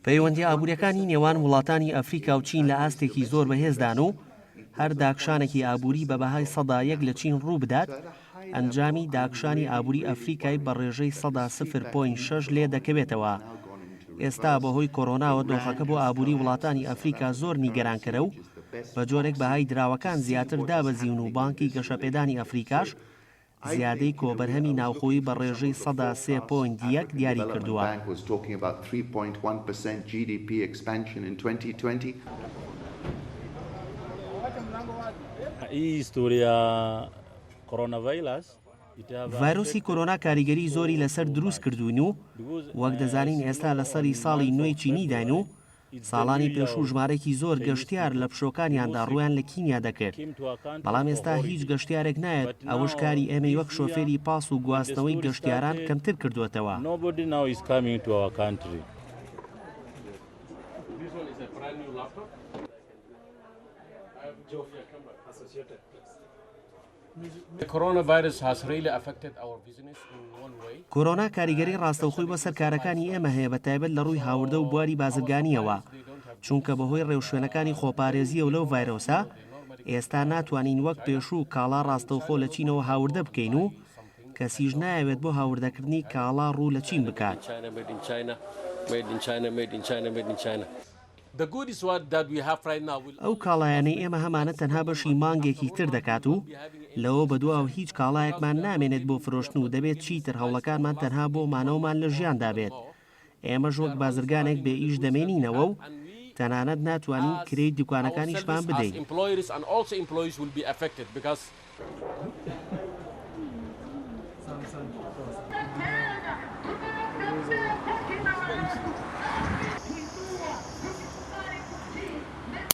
پەیوەندییە ئابوورییەکانی نێوان وڵاتانی ئەفریکا و چین لە ئاستێکی زۆر بەهێزدان و هەر داکشانێکی ئابووری بە بەهای 1% لە چین ڕوو بدات، ئەنجامی داکشانی ئابووری ئەفریکای بە ڕێژەی 0.6% لێ دەکەوێتەوە. ئێستا بەهۆی کۆرۆناوە دۆخەکە بۆ ئابووری وڵاتانی ئەفریکا زۆر نیگەرانکەرە و بە جۆرێک بەهای دراوەکان زیاتر دابەزیون و بانکی گەشەپێدانی ئەفریکاش زیادەی کۆبەرهەمی ناوخۆیی بە ڕێژەی 3.1% دیاری کردووە. ڤایرۆسی کۆرۆنا کاریگەری زۆری لەسەر دروست کردووین و وەک دەزانین ئێستا لە سەری ساڵی نوێی چینیداین و ساڵانی پێشوو ژمارەیەکی زۆر گەشتیار لە پشووەکانیاندا ڕوویان لە کینیا دەکرد، بەڵام ئێستا هیچ گەشتیارێک نایەت، ئەوەش کاری ئێمەی وەک شۆفێری پاس و گواستنەوەی گەشتیاران کەمتر کردووەتەوە. کۆرۆنا کاریگەری ڕاستەوخۆی بۆ سەر کارەکانی ئێمە هەیە بە تایبەت لە ڕووی هاوردە و بواری بازرگانییەوە، چونکە بەهۆی ڕێوشوێنەکانی خۆپارێزییەوە لەو ڤایرۆسە ئێستا ناتوانین وەک پێشوو کاڵا ڕاستەوخۆ لە چینەوە هاوردە بکەین و کەسیش نایەوێت بۆ هاوردەکردنی کاڵا ڕوو لە چین بکات. ئەو کاڵایانەی ئێمە هەمانە تەنها بەشی مانگێکی تر دەکات و لەوە بەدواوە هیچ کاڵایەکمان نامێنێت بۆ فرۆشتن و دەبێت چیتر هەوڵەکانمان تەنها بۆ مانەوەمان لە ژیاندا بێت. ئێمەش وەک بازرگانێک بێ ئیش دەمێنینەوە و تەنانەت ناتوانین کرێی دوکانەکانیشمان بدەین.